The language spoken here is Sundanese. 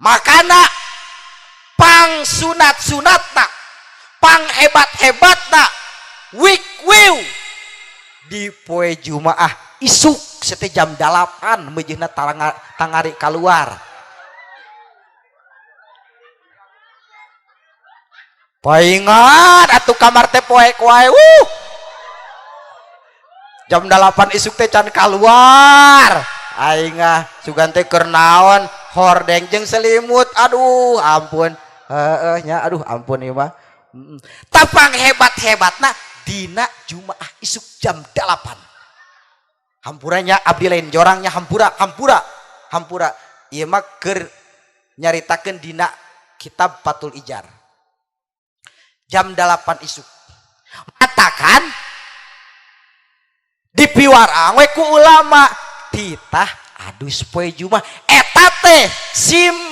Makana pang sunat-sunatna, pang hebat-hebatna wik wiu di poe Jumaah isuk sete jam 8 meujeuhna tangari keluar. Paingan atuh kamar teh poek wae. Jam 8 isuk teh can keluar. Aing ah sugan teh keur naon hordeng jeung selimut. Aduh ampun. Heeh nya aduh ampun ieu mah. Tapang hebat-hebatna dina Jumaah isuk jam 8. Hampuranya abdi lain jorangnya hampura hampura hampura. Ieu mah keur nyaritakeun dina kitab Fathul Ijar. Jam 8 isuk. Matakan dipiwarang we ku ulama titah adus poe Jumaah eta teh simbol